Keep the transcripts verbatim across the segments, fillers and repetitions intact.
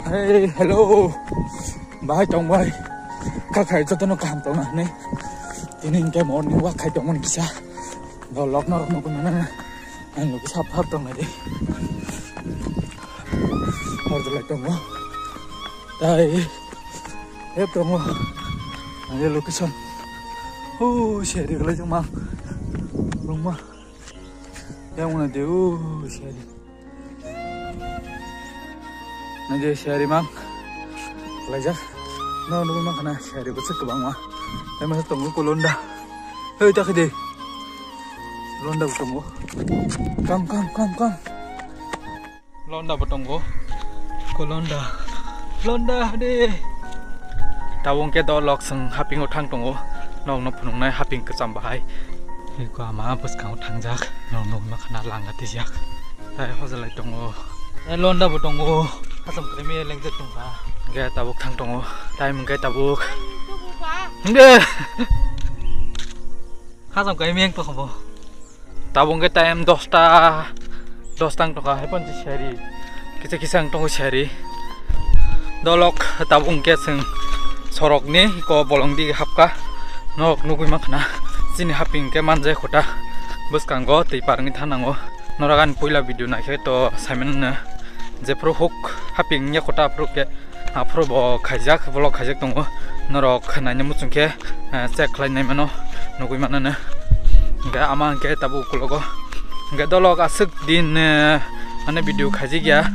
Hey, hello. Bahai tong bai. Kha khai jotono kaham tong na hinwi. Tini hwnkhe morning walk khai tongmani kisa. Bo lok norok nukwi mano na. Ang nukwi sap hap tong nai de. Hor de lai tongo. Tai. Hep tongo. Ang location. Oh, seri lai jong ma. Rung ma. Yang mana de, oh, seri. Nang je seri mang. Laijak. No, no, mang kana seri bwswk kwbangma. Tai masa tongo ko londa. Hei, ta khide. Londa bo tongo. Kam, kam, kam, kam. Londa bo tongo. Ko londa. Londa de. Tabuk hwnkhe do lok swng hapingo thang tongo. Nokno phunuknai haping kwcham bahai. Eko ama bwskango thangjak. Nok nukma khana langa twijak. Tai hojalai tongo. Tai londa bo tongo. Hasam kwrwi maya lengjak tongkha. Hwnkhe tabuk thang tongo. Time hwnkhe tabuk. Hwnkhe. Hasam kwrwi maya tongkha bo. Tabuk hwnkhe time dosta, dosta wng tongkha, hai phano seri. Kisa kisa wng tongo seri. Dolok tabuk hwnkhe chwng sorokni eko bolong dige hapkha. Nok nugwi mankha na. Chini haping hwnkhe manjai khuta. Bwskango twi par wngwi thanango. Norok ani puila video naikhe to saimanna. Jephuru huk haping wngya khuta aphuru khe. Aphuru bo khaijak, vlog khaijak tongo. Norok naina muchung khe, eh, check khlai nai mano, nugwi mano no. Hwnkhe ama hwnkhe tabuk ukulogo. Hwnkhe dolok aswk din, eh, mane video khaijak ya.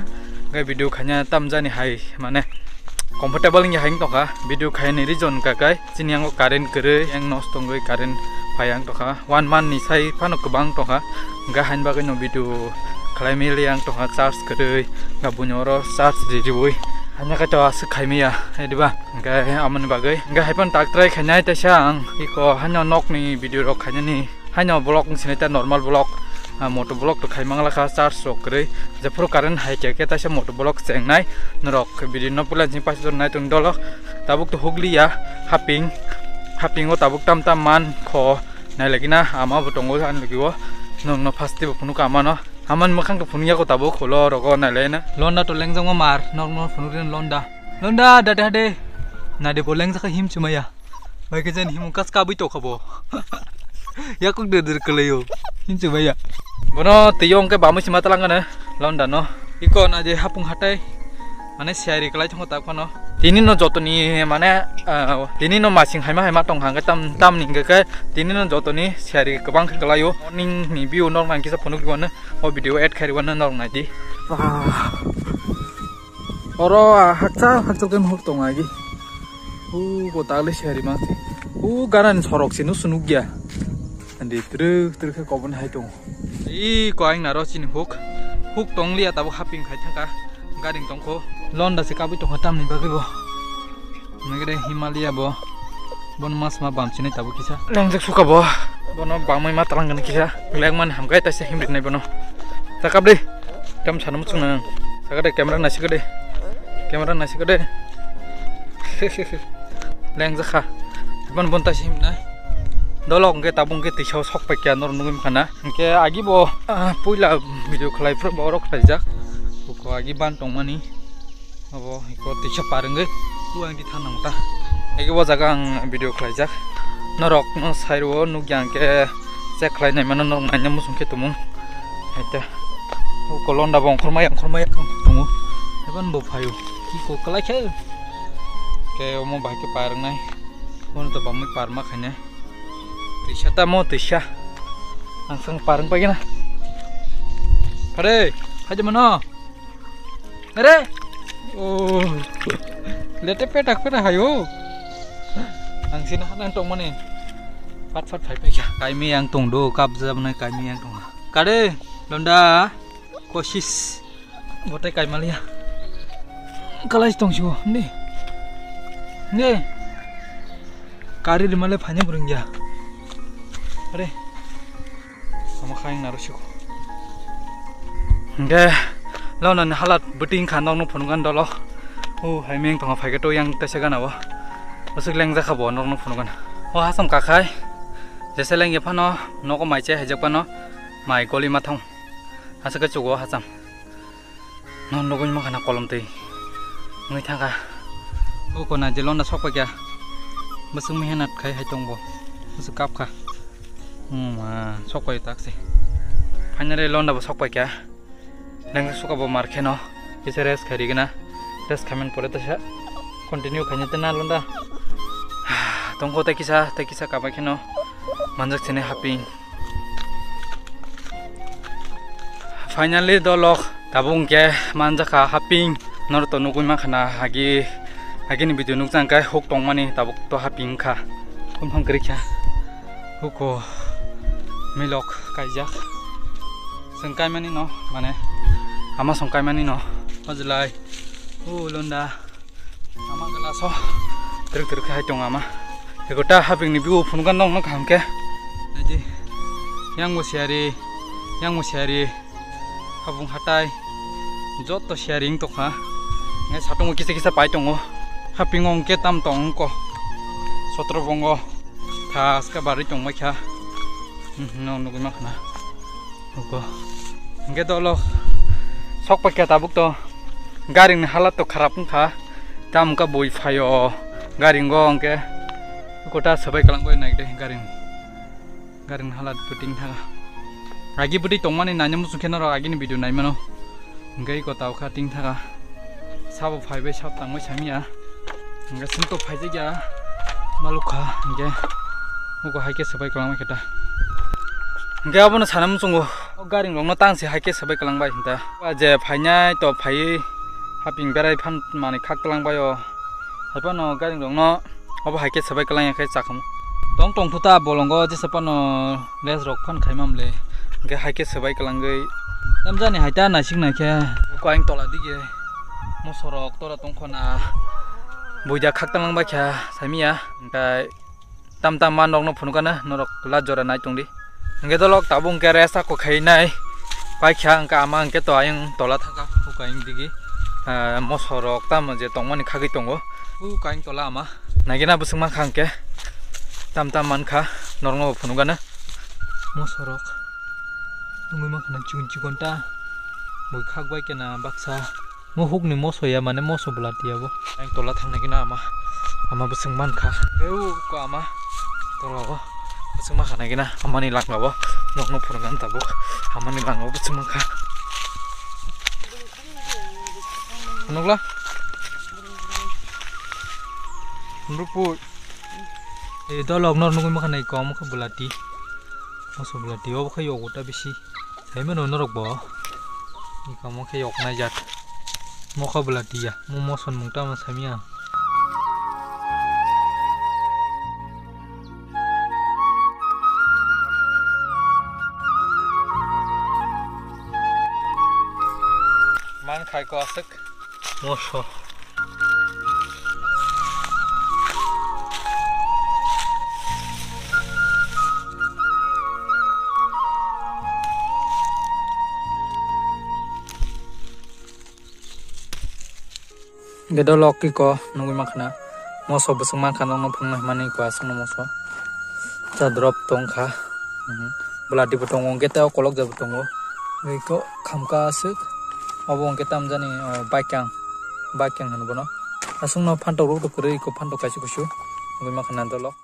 Hwnkhe video khaina tamjani hai mane comfortable wngya hai wng tongkha. Video khaini reason hwnkha khe chini yango current kwrwi, yang nosto wngwi current phai yang tongkha. One month ni sai phano kwbang tongkha. Hwnkhe haini bagwi no video khlai mili yang tongkha, charge kwrwi, hwnkhe buini oro charge ri riwi. Hanya khe to aswk khai maya, ediba. Hwnkhe amoni bagwi. Hwnkhe hai phano tak try khainai teisa ang iko haino nokni video rok khainani. Haino vlog wng sinai ta normal vlog, ah, moto vlog to khai mangla kha charge rok kwrwi. Jephuru current hai khe khe teisa moto vlog chengnai. Norok video no puila jing paisa jor nai tong dolo. Tabuk to hukliya haping. Hapingo tabuk tam tam man kho. Nailagina ama bo tongo ani logi o. Nokno first tei bo phunukha amano. Amani mwkhang to phunukya ko tabuk ulo rogo nailaina. Londa to lengjak ma mar, nokno phunukdi londa. Londa dade hade. Nade bo lengjak him chumaya. Bai khe jan him kas kabui tokha bo. Yakuk dir dir kwlaio. Him chumaya. Bono twi yong khe bamwi sima talangano londa no. Iko na je hapung hatai. Mane siyari kwlai thangkho tak phano. Tini no jotoni mane, ah, tini no masing haima haima tong hangkhe tam, tam ni hingkhe khe tini no jotoni siyari kwbang khe kwlaio. Morning ni view norok nang kisa phunuk rwano. O video add khai rwano norok nai di. Ah. Oro, ah, hakchal hakchal khe nuhur tongo agi. U ko tagle siyari mang. U gana ni sorok se no sunuk ya. Andi truk truk khe kobon hai tongo. Ii, ko aing naro chini huk. Huk tong liya tabuk haping khai thangkha. Garing tongkho. Londa se kabui tongkha tamni bagwi bo. Nagre Himalaya bo. Bon mas ma bam chini tabuk kisa. Lengjak suka bo. Bono bamwi ma talang gani kisa. Glek man hamkai ta se himri nai bono. Takap de. Tam sana muchung na. Sakade camera na sikade. Camera na sikade. Lengjak kha. Bon bon ta se himnai. Dolok hwnkhe tabuk hwnkhe tisa o sok pai kya nor nugwi mankha na. Hwnkhe agi bo, ah, puila video khlai phuru bo oro khlaijak. Buko agi ban tongmani. Abo iko tisa par wngwi. Tu ang di thanang ta. Agi bo jaga ang video khlaijak. Norok no sai rwo nukya hwnkhe check khlai nai mano norok naina muchung khe tumung. Haita. Uko londa bo ongkhormai ongkhormai tongo. Haiban bo phaio. Iko kwlai khe. Khe omo bahai khe par wngnai. Bono to bamwi par ma khainai. Tisa tamo tisa. Ang sang parang pagi na. Pare, haja mano. Are. Oh. Lete petak petak hayo. Ang sina hanan tong mani. Pat pat phai phai kya. Kaimi yang tong do, kap jab nai kaimi yang tong. Kare, londa. Kosis. Botai kaimaliya. Kalai tong sigo. Ni. Ni. Kari rimale phanya burung ya. Are. Sama khaing naro sigo. Hingke. Launa ni halat beting kha nokno phunukgan dolo. O hai meng tongo phaike to yang tese gana bo. Aswk lengjak kha bo nokno phunukgan. O hasam kakhai. Jese lengye phano nogo mai che haijak phano mai goli ma thang. Aswk chugo hasam. No nugui mankha na kolom twi. Wngwi thangkha. O kona je londa sokpaikha. Bwswk mehnat khai hai tongbo. Bwswk kapkha. Hmm, ah, sokpai taksi. Finally londa bo sokpaikha. Nang suka bo mar kheno. Kisa rest khai rigena. Rest khaimani pore tesa continue khaina tena londa. Tongkho tei kisa, tei kisa kabai kheno. Manjak sini haping. Finally dolok tabuk hwnkhe manjakha haping. Norok to nugwi mankha na agi, agini video nukjak hwnkhe huk tongmani tabuk to haping wngkha. Kumphang kwrwikha huko milok kaijak. Chwng kaimani no mane ama song kaimani no. Ojlai u londa. Ama glass o twrwk twrwk khe hai tongo ama. Eko ta haping ni view phunukha nokno kaham khe. Naidi. Yang bo siyari, yang bo siyari. Habung hatai. Joto siyari wng tongkha. Ngai satung o kisa kisa pai tongo. Haping o hwnkhe tam tong wngkho. Sotro bongo. Thaska barwi tongbaikha. Hmm, no nugwi mankha na. Huko. Hwnkhe dolo sokpaikha tabuk to. Garing ni halat to kharap wngkha. Tam wngkha bui phaio. Garing go hwnkhe. Kota sabai kwlangbai naikhe garing. Garing ni halat bwtwi wngkha. Agi bwtwi tongmani naina muchungkhe norok agini video naimano. Hwnkhe iko tau kha ting thaka. Sabo phaibai sab tangbai samiya. Hwnkhe sumto phaijakya malukha hwnkhe. Uko haikhe swbai kwlangma khe ta. Hwnkhe abono sana muchungo. O garing rokno tangse haikhe swbai kwlangbai hinta. Je phainai to phaiwi haping berai phan manwi khak twlangbai o. Haiphano garing rokno. Obo hai khe swbai kwlangya khe chakhamu. Tong tong thuta bolongo jesa phano rest rok phan khaimam le. Hwnkhe hai khe swbai kwlangwi. Tamjani hai ta naisik naikhe. Uko ayang tola dige. Mosorok tora tongkho na. Buida khak tanglang baikha saimiya. Hwnkhe tam tam man rokno phunukana norok la jora nai tongdi. Hwnkhe dolok tabuk hwnkhe rest ako khainai. Paikha hwnkhe ama hwnkhe to ayang tola thangkha. Uko ayang digi. Ah, mosorok tamo je tongmani khagwi tongo. Uko ayang tola ama. Naigena bwswk mankha hwnkhe tam tam mankha norokno bo phunukgana. Mosorok wngwi mankha na chikon chikon ta bui khak bai khe na baksa. Mo hukni moso ya mane moso bwlati ya bo. Ang tola thang nai khe na ama ama bwswk mankha. Heu ko ama tola o bwswk mankha nai khe na amani langa bo nokno phunukgana tabuk amani langa o bwswk mankha. Phunukla. Phunukpui. E dolok nor nugwi mankha nai kom khe bwlati. Moso bwlati obo khe yogo ta bisi. Saimano norok bo. Ni kom khe yok nai jat. Mokha bwlati ya. Mo moson mung tamo saimya. Man khai ko aswk. Moso. Gedolok iko nugwi mankha na. Moso bwswk mankha nokno phunukna hwnmani iko aswkno moso. Cha drop tongkha. Mhm. Bwlati bo tongo, hwnkhe tei o kolok jabo tongo. Iko khamka aswk. Obo hwnkhe tamjani, o, baikang. Baikang hwnwi bono. Aswkno phantok rok kwrwi, iko phantok kaisa kusu. Nugwi mankha na dolok.